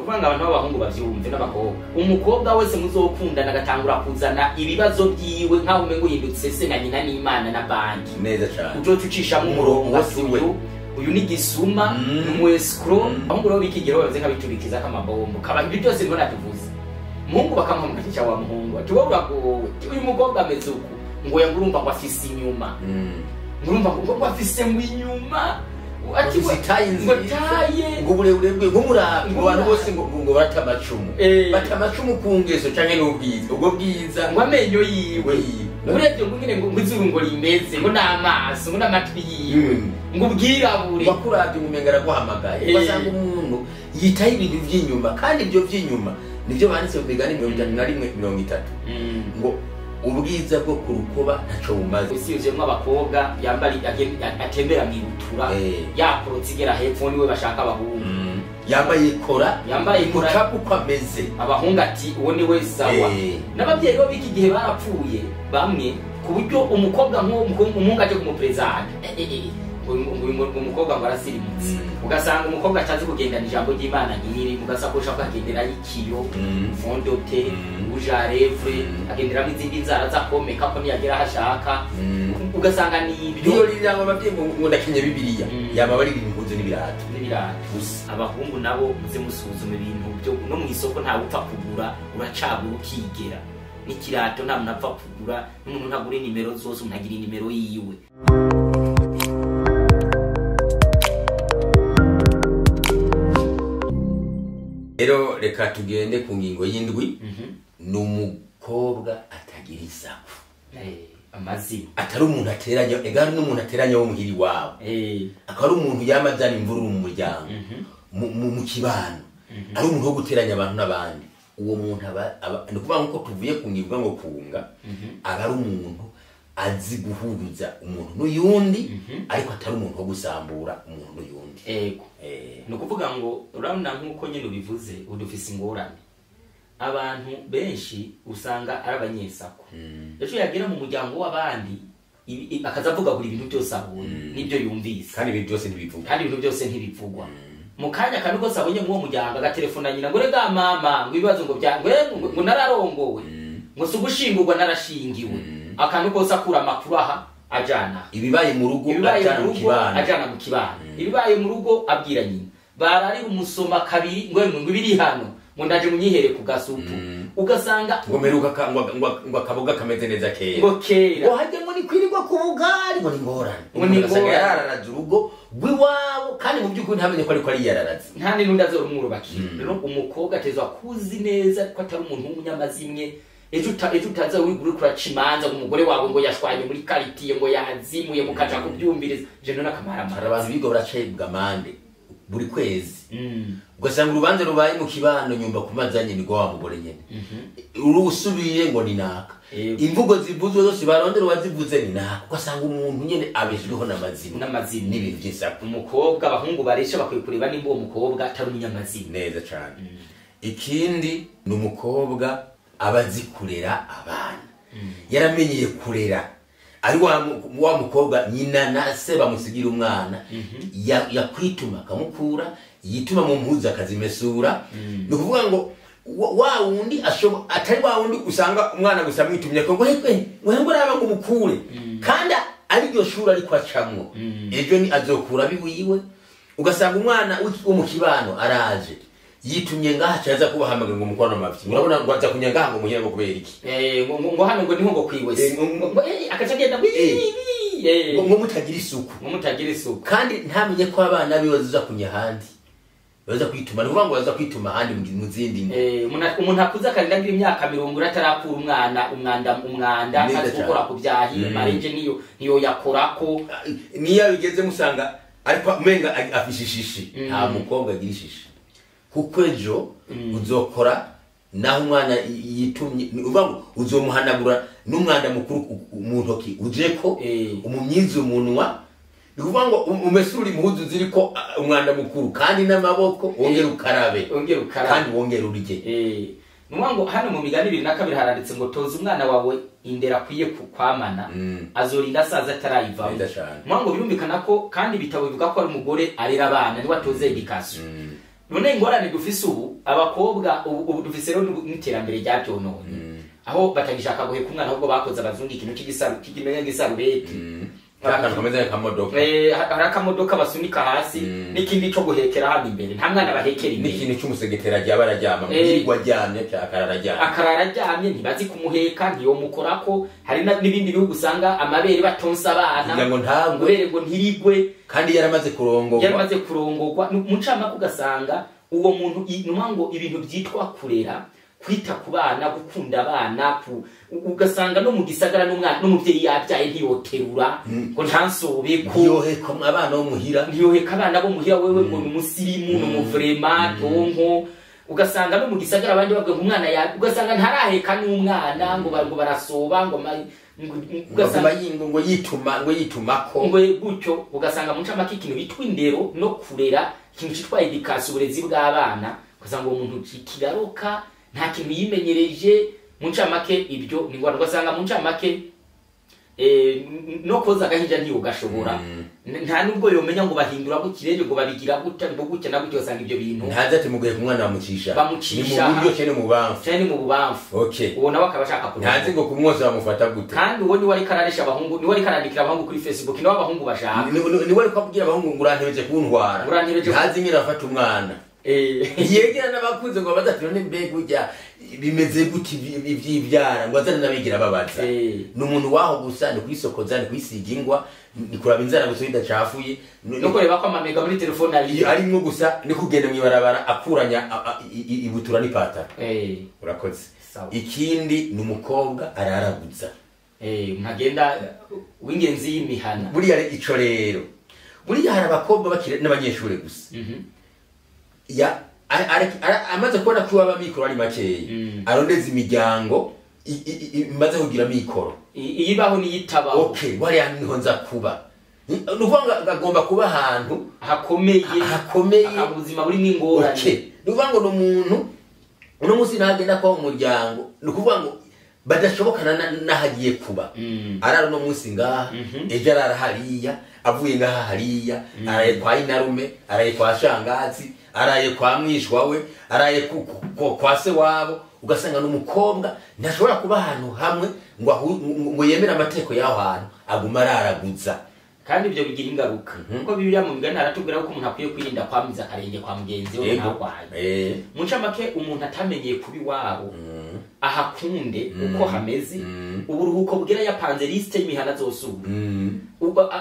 Ukuvuga ngo abantu b'abahungu bavyumve n'abakobwa, umukobwa wese muzokundana agatangura kuzana ibibazo byiwe nkaho umengo uhindutse se na nyina n'Imana na banki. Neza cyane. Uzoca ucishamwo umurongo Uwo si we. Uyu ni gisuma, ni umu escroc. Abahungu rero b'ikigero bameze nk'abiturikiza k'amabombo, kaba ibi byose niho natuvuze. Muhungu bakamuhamagara cya wa muhungu ati wowe uragowe, uyu mukobwa ameze uku, ngo yangurumva ngo afise inyuma, ngurumva ngo afise ngo inyuma, ati ngo taye ngo taye ngo uburebure bwe ngo murabe ngo abantu bose ngo barata amacumu, bata amacumu ku ngeso canke n'ubwiza, ubwo bwiza ngo amenyo yiwe urebye ngo nyine ngo izuru ngo rimeze ngo n'amaso ngo n'amatwi yiwe ngo ubwirabure bakuravye umenga araguhamagaye. Ugasanga umuntu yitaye ibintu vy'inyuma, kandi ibyo vy'inyuma nivyo banditse mu migani 31:30 ngo ubwiza bwo ku rukoba ntaco bumaze. Isi yuzuyemwo abakobwa yambara atembera mwibutura, yakorotse igera hepfo, niwe bashaka abahungu. Yambaye ikora, yambaye ikora mucapu uko ameze, abahungu ati uwo niwe sawa. N'ababyeyi bo b'iki gihe barapfuye bamwe, ku buryo umukobwa nk'uwo umuhungu aje kumuperezanta, umukobwa ngo arasirimutse, ugasanga umukobwa atazi kugendana ijambo ry'Imana nk'iri, mugasakoshi akagendera ikiyo, fondote, rouge à lèvres, agenderamo izindi nzara zakomeka ko niyagera aho ashaka, ugasanga ni ibyo. Niyo ririya ngo ababyeyi ngo ndakenye Bibiliya, yaba bari impuzu n'ibirato. N'ibirato. Gusa. Abahungu nabo muze musuzume ibintu byo no mu isoko, ntawe upfa kugura, uracagura ukigera. N'ikirato nta muntu apfa kugura, n'umuntu ntagura inimero zose, umuntu agira inimero yiwe. Rero reka tugende ku ngingo y'indwi. Ni umukobwa atagira isaku. Amazina. Atari umuntu ateranya, ega hari n'umuntu ateranya wo muhiri wawe. Akaba ari umuntu yama azana imvururu mu muryango, mu kibano. Ari umuntu wo guteranya abantu n'abandi. Uwo muntu aba, ni ukuvuga nkuko tuvuye ku ngingo ngo kunga, aba ari umuntu azi guhuza umuntu n'uyundi, ariko atari umuntu wo gusambura umuntu n'uyundi. Ego. Ni ukuvuga ngo urabona nkuko nyine ubivuze, udufise ingorane. Abantu benshi usanga ari abanyesaku. Ejo yagera mu muryango w'abandi, akaza avuga buri bintu byose abonye, n'ibyo yumvise. Kandi ibintu byose ntibivugwa. Kandi ibintu byose ntibivugwa. Mu kanya kandi kose abonye mw'uwo muryango agatelefona nyina ngo rega mama, ngo ibibazo ngo bya, ngo nararongowe. Ngo si ugushingurwa narashingiwe. Akantu kose akura amakuru aha ajana. Ibibaye mu rugo Ibibaye ajana mu mu rugo kibano. ajana mu kibano. Ibibaye mu rugo abwira nyina. Barari umusoma kabiri ngo ngo biri hano, ngo ndaje munyihere ku gasupu. Ugasanga ngo meruka ka, ngo, ngo, ngo akaboga kameze neza kera. Ngo kera. Ngo hajye ngo ni kwirirwa ku bugari, ngo ni ngorane. Ngo ni Ugasanga ngorane. yarararaze urugo rw'iwabo, kandi mu by'ukuri ntamenye ko ariko ariyararaze. Nta n'undi azorumwubakira. Rero umukobwa atezwa kuzi neza ko atari umuntu w'umunyamazimwe. Ejo utaza wigura kuraca imanza ngo umugore wawe ngo yashwanye muri karitiye, ngo yazimuye, mukaja kubyumviriza. Je none akamara Hari abantu biga baracibwa amande buri kwezi. Ugasanga urubanza rubaye mu kibano nyumba kumazanye ni wa mugore nyene. Urusubiye ngo ni naka. Imvugo zivuzwe zose barondera uwazivuze ni naka. Ugasanga umuntu nyene abeshweho n'amazina. N'amazina. N'ibintu by'isaku. Umukobwa abahungu baresha bakwiye kureba nimba uwo mukobwa atari umunyamazina. Neza cyane. Ikindi ni umukobwa aba azi kurera abana. Yaramenyeye kurera. Ari wa mukobwa nyina na se bamusigira umwana, yakwituma akamukura, yituma mu mpuzu akazimesura. Ni ukuvuga ngo wa wundi atari wa wundi usanga umwana gusa amwitumye ko ngo hekwe, ngo hekwe araba ngo umukure. Kandi ari ryo shuri ariko acamwo. Ejo ni azokura biwiwe. Ugasanga umwana wo mu kibano araje. Yitumye ngaha aza kubahamagara ngo mukorane amavyi. Murabona ngo aza kunya ngaha ngo muhira ngo kubera iki? Ngo hano ngo niho ngo kwiwese. Ngo akaca agenda ngo Ngo mutagira isuku. Ngo mutagira isuku. Kandi ntamenye ko abana biwe baza kunya ahandi. Baza kwituma, ni ukuvuga ngo baza kwituma ahandi mu zindi ngo. Umuntu akuze akarinda agira imyaka 40 atarakura umwana, umwanda, Neza azi gukora cyane. ku byahi, marenje niyo yakorako. Niyo bigeze musanga ariko umenga afishe ishishi. Nta mukobwa agira ishishi. Kuko ejo uzokora naho umwana yitumye, ni ukuvuga ngo uzomuhanagura n'umwanda mukuru mu ntoki ujeko, umumyize umunwa. Ni ukuvuga ngo umesure impuzu ziriko umwanda mukuru kandi n'amaboko, wongere ukarabe. Wongere ukarabe. Kandi wongere urye. Ni ukuvuga ngo hano mu migani 22 haranditse ngo toza umwana wawe indera akwiye kwamana, azorinda asaza atarayivamo. Neza cyane. Ni ukuvuga ngo birumvikana ko kandi ibitabo bivuga ko ari umugore arera abana, niwe atoza education. None ingorane dufise ubu abakobwa ubu dufise rero n'iterambere ryabyononye, aho batagishaka guheka umwana, ahubwo bakoze abazungu ikintu cy'ikimenya gisarubeti. Akantu kameze nk'akamodoka. Hari akamodoka basunika hasi n'ikindi cyo guhekera hano imbere, nta mwana bahekera imbere. N'ikintu cy'umusegetera aryaba araryama, yirirwa aryamye, akarara aryamye. Akarara aryamye, ntibazi kumuheka, ntiyomukorako. Hari n'ibindi bihugu usanga amabere batonsa abana kugira ngo ntagwe, ubere ngo ntirigwe, kandi yaramaze kurongorwa. Yaramaze kurongorwa. Mu ncamake ugasanga uwo muntu numa ngo ibintu byitwa kurera, kwita ku bana, gukunda abana, ugasanga no mu gisagara n'umwana n'umuvyeyi yabyaye ntiyoterura ngo ntansobe ko ntiyoheka abana bo muhira, ntiyoheka abana bo muhira, wewe ngo ni umusirimu, ni umuvurema tonko. Ugasanga no mu gisagara abandi bavuga ngo umwana ya, ugasanga ntaraheka n'umwana ngo barasoba ngo ugasanga ngo yituma, ngo yitumako ngo gutyo. Ugasanga mu ncamake ikintu bitwa indero no kurera, ikintu citwa education, uburezi bw'abana, ugasanga uwo muntu kiraroka, nta kintu yimenyereje. Mu ncamake ibyo ni ngwano. Ugasanga mu ncamake no koza agahinja ntiyogashobora, nta nubwo yomenya ngo bahindura gukirere, ngo babigira gutya, ngo gutya na gutya. Ugasanga ibyo bintu ntazi ati muguye ku mwana bamucisha, bamucisha ni mu buryo cyane mu bamfu, cyane mu bubamfu. Okay, uwo nawe akaba ashaka kurongora, ntazi ngo kumwoza bamufata gute. Kandi uwo niwe ariko araresha abahungu, niwe ariko arandikira abahungu kuri Facebook, niwe abahungu bashaka, niwe ariko abwira abahungu ngo urantebeje kuntwara, ntazi nyine afata umwana. Yegera n'abakunze ngo babaza ati none mbega ujya bimeze gute ivy'ivyara, ngo azane n'abigira babaza. Ni umuntu waho gusa, ni kwisokoza, ni kwisiga ingwa, ni kuraba inzara gusa bidacafuye, no kureba ko amamega muri telefone arimwo gusa, ni kugenda mw'ibarabara akuranya ibutura n'ipataro. Urakoze. Ikindi ni umukobwa araraguza, ntagenda w'ingenzi y'imihana. Buriya ico rero, buriya hari abakobwa bakiri n'abanyeshure gusa, ya amaze kubona ko aba mikoro ari makeya, arondeza imiryango imaze kugira mikoro iyibaho niyitabaho. Okay, wariya niho nza kuba, ni ukuvuga ngo agomba kuba ahantu hakomeye, hakomeye, ubuzima buri n'ingorane. Okay, ni ukuvuga ngo ni umuntu uno munsi ntagenda kuba mu muryango, ni ukuvuga ngo badashobokana n'ahagiye kuba. Arara uno munsi ngaha, ejo arara hariya, avuye ngaha hariya, araye kwa inarume, araye kwa shangazi, araye kwa mwishwa we, araye kwa se wabo. Ugasanga n'umukobwa ntashobora kuba ahantu hamwe ngo yemere amategeko y'aho hantu, aguma araraguza. Kandi ibyo bigira ingaruka, kuko Bibiliya mu migani aratubwira ko umuntu akwiye kwirinda kwamiza akarenge kwa mugenzi we ntarwaye. Mu ncamake umuntu atamenyeye kuba iwabo, ahakunde uko hameze, uburuhuko bwera yapanze liste y'imihana zosura.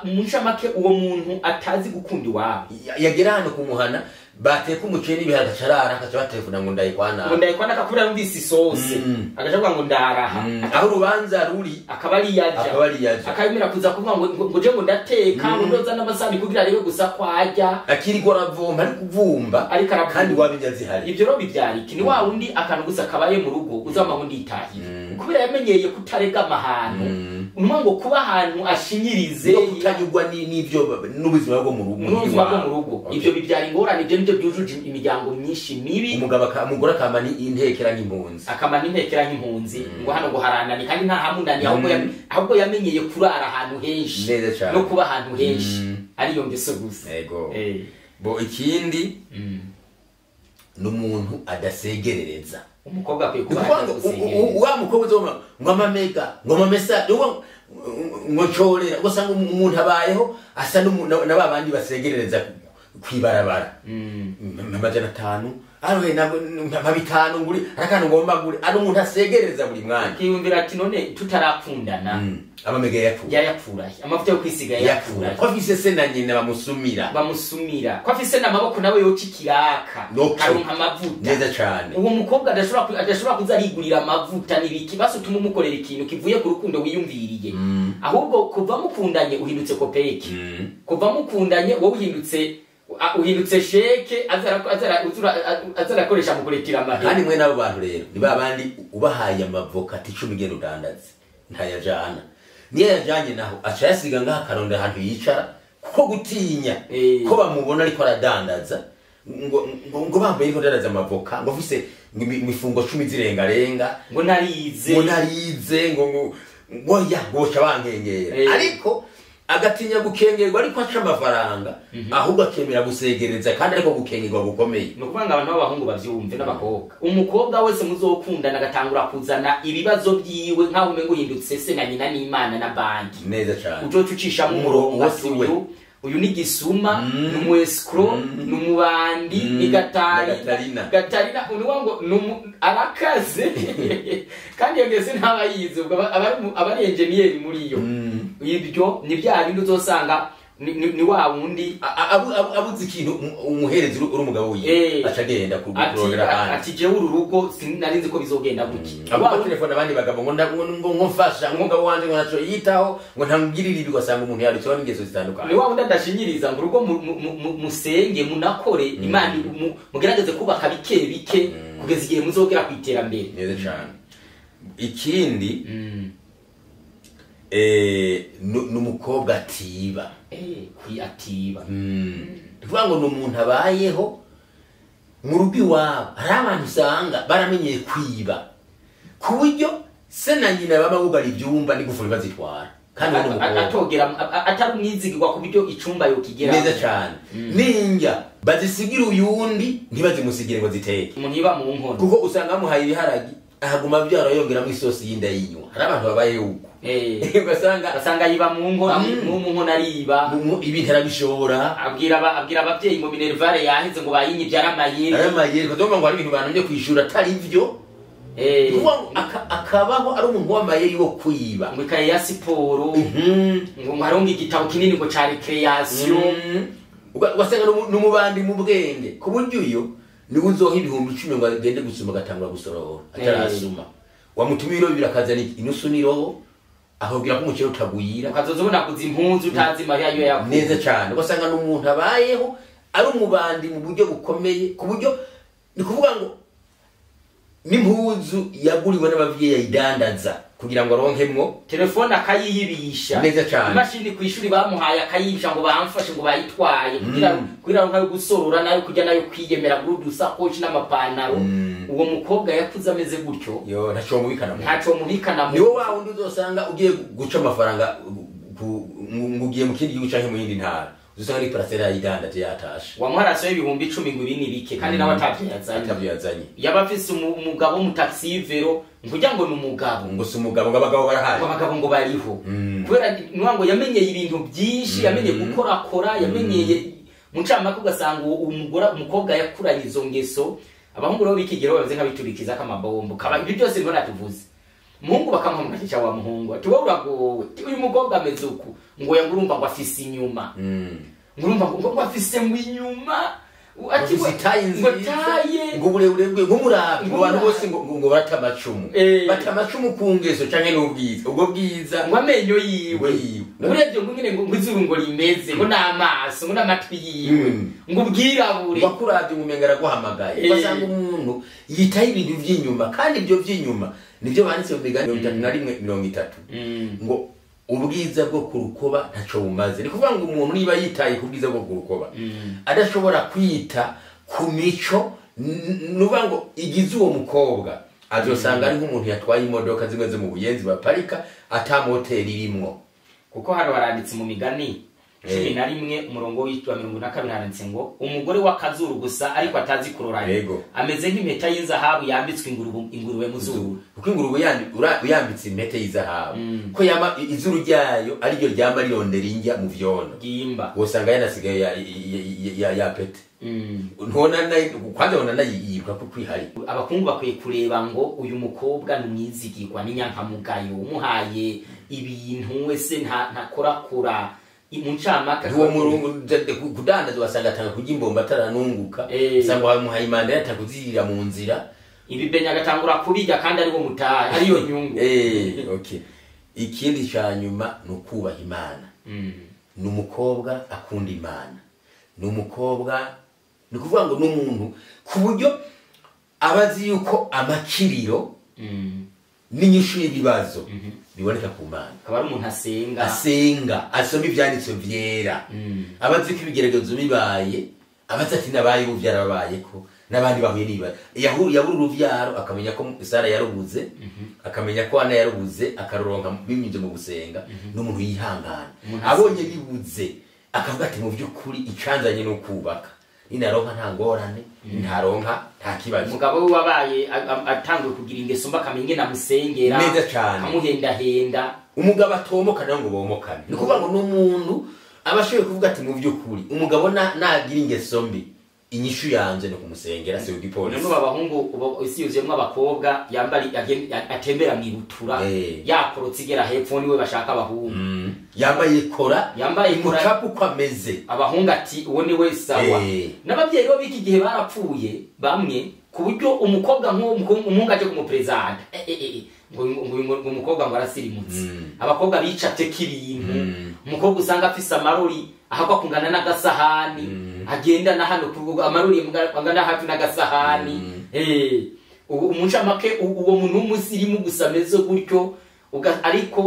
Mu ncamake uwo muntu atazi gukunda iwabo, yagera hano kumuhana bateka umuceri n'ibiharage acarara, akaca baterefona ngo ndayikwana, ngo ndayikwana, akakubwira yumvise isose, agaca avuga ngo ndaraha. Aho urubanza ruri akaba ari yaja, akabimira kuza kuvuga ngo je ngo ndateka, ngo ndoza n'amasahani kugira arebe gusa kwajya, akiriko aravomba, ari kuvumba, ariko aravumba, kandi wabinya zihari. Ibyo rero bibyara iki? Ni wa wundi akantu gusa kabaye mu rugo uzama ngo nditahire, kubera yamenyeye kutarega amahano, numa ngo kuba ahantu ashinyirize, no kutanyurwa n'ibyo n'ubuzima bwo mu rugo, n'ubuzima bwo mu rugo. Ibyo bibyara ingorane, ibyo nibyo byujuje imiryango myinshi mibi. Umugabo umugore akamana intekera nk'impunzi, akamana intekera nk'impunzi, ngo hano ngo haranani, kandi nta hamunani, ahubwo yamenyeye kurara ahantu henshi no kuba ahantu henshi, ariyo ngeso gusa. Yego. Bo ikindi ni umuntu adasegerereza. Umukobwa akwiye kuba adasegerereza. Wa mukobwa uzoma ngo amamega, ngo amamesa, ngo ncorera, ugasanga umuntu abayeho asa na babandi basegerereza kwibarabara. 500 arohe na 500 nguri arakana ngomba nguri, ari umuntu asegerereza buri mwanya. Akiyumvira ati none tutarakundana, amamega yayakura, amavuta yo kwisiga yayakura, ko afise se na nyina bamusumira, ko afise n'amaboko nawe yoca ikiraka aronka amavuta neza cyane. Uwo mukobwa adashobora kuza arigurira amavuta n'ibiki, basi utuma umukorera ikintu kivuye ku rukundo wiyumviriye. Ahubwo kuva mukundanye uhindutse kopeki, kuva mukundanye wowe uhindutse sheke azarakoresha mu kuretira amahera. Kandi mwe nabo bantu rero ni babandi ubahaye amavoka ati 10 genda udandaze, ntayajana, niyo yajanye naho aca yasiga ngaha akaronda ahantu yicara, kuko gutinya ko bamubona ariko aradandaza, ngo bambaye ariko adandaza amavoka, ngo afise imifungo 10 zirengarenga, ngo narize, ngo ya ngo bankengera. Ariko Agatinya gukengerwa ariko aca amafaranga, ahubwo akemera gusegereza kandi ariko gukengerwa gukomeye. Ni ukuvuga ngo abantu b'abahungu bavyumve n'abakobwa. Umukobwa wese muzokundana agatangura kuzana ibibazo byiwe nkaho umengo uhindutse se na nyina n'Imana na banki. Neza cyane. Uzoca ucishamo umurongo wose we. Uyu ni gisuma, ni umu escroc, ni umubandi, ni Gatarina. Gatarina unuwa ngo arakaze. Kandi iyo ngeso ntaba yize, ubwo aba ari engineer muri yo. Ibyo ni bya bindi uzosanga ni wa wundi abuze ikintu umuherezi uri umugabo wiwe acagenda kurondera ahandi. Ati jewe uru rugo sinarinzi ko bizogenda gutya. Abo telefone abandi bagabo ngo ngo mfasha ngo umugabo wanje ngo naco yitaho ngo ntangirire ibi, ugasanga umuntu yarutseho n'ingeso zitandukanye. Ni wa wundi adashinyiriza ngo urugo musenge munakore Imana mugerageze kubaka bike bike kugeza igihe muzogera ku iterambere. Neza cyane. Ikindi n'umukobwa atiba. Atiba. Tuvuga ngo n'umuntu abayeho mu rugo iwabo. Hari abantu usanga baramenyeye kwiba ku buryo se na nyina baba bugara ibyumba n'igufuri bazitwara, kandi atogera atari umwizigirwa ku buryo icumba yokigera. Neza cyane. Ninjya bazisigira uyundi ntibazimusigire ngo ziteke. Umuntu yiba mu nkono, kuko usanga bamuhaye ibiharagi ahaguma byara yongeramo isosi y'inda yinywa. Hari abantu babayeho uko. Ugasanga yiba mu nkono, mu nkono ariba ibintu arabishobora. Abwira ababyeyi ngo minervare yaheze ngo bayinye byaramayeri. Aramayeri kuko ngo hari ibintu banamye kwishura atari ivyo. Akabaho ari umuntu w'amayeri wo kwiba. Ngo ikaye ya siporo, ngo haronga igitabo kinini ngo ca recreation. Ugasanga n'umubandi mu bwenge ku buryo uyo niwe uzoha 10,000 ngo agende gusuma agatangura gusorora atarasuma. Wamutumira ibiro bibiri akazana inusu n'irobo, akabwira ko umuceri utagwira. Ukazoza ubona kuza impunzu utazi Mariya yo yakuye. Neza cyane. Ugasanga n'umuntu abayeho ari umubandi mu buryo bukomeye, ku buryo ni kuvuga ngo n'impuzu yaguriwe n'abavyeyi ayidandaza kugira ngo aronkemwo. Telefone akayiyibisha. Neza cyane. Imashini kwishuri bamuhaye akayibisha ngo bamfashe ngo bayitwaye kugira ngo gusorora nayo kujya nayo kwiyemera gurudusa koci n'amapantaro. Uwo mukobwa yakuze ameze gutyo. Yo ntaco mubikana. Ntaco mubikana. Niwo wa wundi uzosanga ugiye guca amafaranga ngugiye mu kindi gihugu canke mu yindi ntara. Uzosanga ari parcelle ayidandaje yatashe. Wamuharaso 10,000 ngo ibi ni bike kandi nawe atavyo yazanye. Yaba afise umugabo mu taxi vero nkugira ngo ni umugabo. Ngo si umugabo ngo abagabo barahari. Ngo abagabo ngo bariho. Kubera nwango yamenyeye ibintu byinshi, yamenye gukorakora, yamenyeye mucamaka ugasanga umugora umukobwa yakuranye izo ngeso. Abahungu rero bikigero bameze nk'abiturikiza kamabombo. Kaba ibi byose niho natuvuze. Muhungu bakamuha wa muhungu ati wowe uragowe, uyu mukobwa ameze uku ngo yangurumva ngo afise inyuma. Ngurumva ngo afise ngo inyuma ati ngo taye ngo burebure bwe ngo murabe ngo abantu bose ngo barata amacumu. Bata amacumu ku ngeso canke n'ubwiza. Ubwo bwiza ngo amenyo yiwe. Urebye ngo ngene ngo izuru ngo rimeze ngo n'amaso ngo n'amatwi yiwe ngo ubwirabure. Bakuravye ngo umenga araguhamagaye. Ugasanga umuntu yitaye ibintu vy'inyuma kandi ibyo vy'inyuma nivyo banditse mu migani 31:30 ngo ubwiza bwo kurukoba ntaco bumaze. Ni kuvuga ngo umuntu niba yitaye ku bwiza bwo kurukoba adashobora kwita ku mico, nuvuga ngo igize uwo mukobwa azosanga ari nk'umuntu yatwaye imodoka zimwe zo mu buyenzi baparika ata moteri irimwo. Kuko hano baranditse mu migani 11 umurongo w'itwa 42 haranditse ngo umugore w'akazuru gusa ariko atazi kuroranya ameze nk'impeta y'inzahabu yambitswe ingurube mu zuru. Kuko ingurube uyambitse impeta y'izahabu ko yama izuru ryayo ari ryo ryama rirondera injya mu vyondo gimba wosanga yanasigaye ya pete. Ntona kwanza ona nayiyibuka ko kwihari. Abakungu bakwiye kureba ngo uyu mukobwa ni umwizigirwa n'inyankamugayo umuhaye ibintu wese ntakorakora muncamaka. Uwo murungu kudandaza wasanga atanga kurya imbomba ataranunguka, usanga wamuhaye imanda yatakuzirira mu nzira ibibenya agatangura kubirya kandi ariwo mutahe ariyo nyungu. Okay. Ikindi ca nyuma ni ukubaha Imana. Ni umukobwa akunda Imana. Ni umukobwa ni kuvuga ngo n'umuntu ku buryo abazi yuko amakiriro n'inyishu y'ibibazo biboneka ku Mana. Akaba ari umuntu asenga asoma ivyanditswe vyera. Abazi ko ibigeragezo bibaye, abazi ati nabaye ubu byarababayeko N'abandi bahuye n'ibibazo, yabura uruvyaro akamenya ko Sara yarubuze, akamenya ko Ana yarubuze, akaruronka binyuze mu gusenga. N'umuntu yihangana abonye bibuze akavuga ati mu by'ukuri icanzanye no kubaka, ninaronka nta ngorane, ntaronka nta kibazo. Umugabo we wabaye atanguye kugira ingeso mbi akamenya ingene amusengera, neza cane, amuhendahenda. Umugabo atomoka nawe ngo bomokane, ni ukuvuga ngo n'umuntu aba ashoboye kuvuga ati mu by'ukuri umugabo nagira ingeso mbi, inyishu yanje ni kumusengera, si igipolisi. None abahungu isi yuzuyemwo abakobwa yambara atembera mwibutura, yakorotse igera hepfo, niwe bashaka abahungu. Yambaye kora, yambaye kora, umucapu uko ameze, abahungu ati uwo niwe sawa. N'ababyeyi bo b'iki gihe barapfuye bamwe, ku buryo umukobwa nk'uwo umuhungu aje kumuperezanta, ngo umukobwa ngo arasirimutse. Abakobwa bicapye k'ibintu, umukobwa usanga afise amarori ahakwa kungana n'agasahani, agenda na hano amarori angana hafi n'agasahani. Umuncamake uwo muntu w'umusirimu gusa ameze gutyo, ariko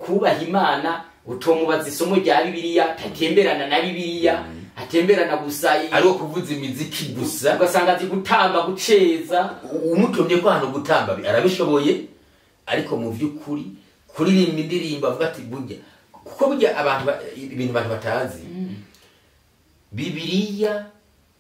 kubaha Imana utomubaza isomo rya Bibiliya, tatemberana na Bibiliya, atemberana gusa ari kuvuza imiziki gusa, ugasanga azi gutamba guceza. Umutumye ko hano gutamba arabishoboye, ariko mu by'ukuri kuririmba indirimbo avuga ati burya, kuko burya abantu ibintu abantu batazi, Bibiliya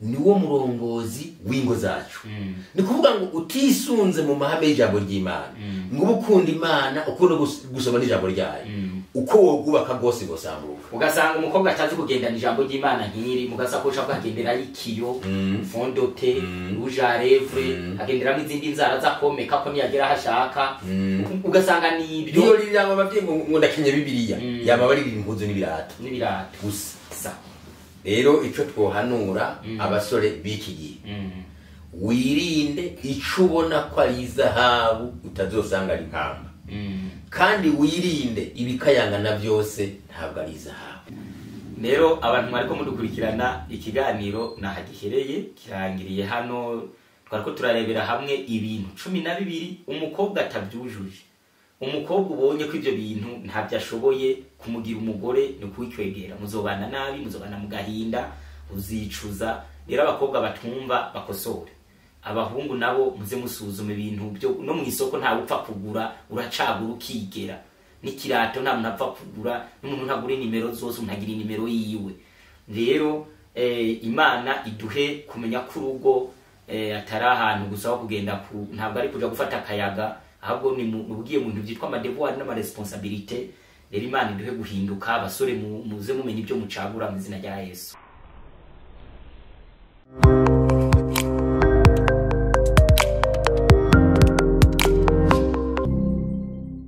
niwo murongozi w'ingo zacu. Ni kuvuga ngo utisunze mu mahame y'ijambo ry'Imana, ngo ukunda Imana ukunda gusoma n'ijambo ryayo, uko wogubaka rwose gosambuka. Ugasanga umukobwa atazi kugendana ijambo ry'Imana nk'iri mugasakosha bwagendera ikiyo, fondote, rouge à lèvres, agenderamo izindi nzara zakomeka ko niyagera hashaka. Ugasanga ni ibyo. Niyo riranga abavyeyi ngo ndakenye Bibiliya, yama bari impuzu n'ibirato gusa. Rero ico twohanura abasore b'iki gihe, wirinde ico ubona ko ari izahabu utazosanga ari impamba, kandi wirinde ibikayangana byose ntabwo ari izahabu. Rero abantu mwariko mudukurikirana, ikiganiro nahagihereye kirangiriye hano. Twariko turarebera hamwe ibintu 12 umukobwa atabyujuje. Umukobwa ubonye ko ivyo bintu ntabyo ashoboye kumugira umugore ni kuwikwegera, muzobana nabi, muzobana mu gahinda, uzicuza. Rero abakobwa batumva bakosore, abahungu nabo muze musuzume ibintu byo no mu isoko nta upfa kugura, uracagura ukigera n'ikirato nta muntu apfa kugura, n'umuntu ntagura inimero zose, umuntu agira inimero yiwe. Rero Imana iduhe kumenya ko urugo atari ahantu gusa ho kugenda, ntabwo ari kuja gufata akayaga, ahubwo ni ugiye mu bintu byitwa amadevoir n'amaresponsabilité. Rero Imana iduhe guhinduka, abasore muze mumenye ibyo mucagura mu izina rya Yesu.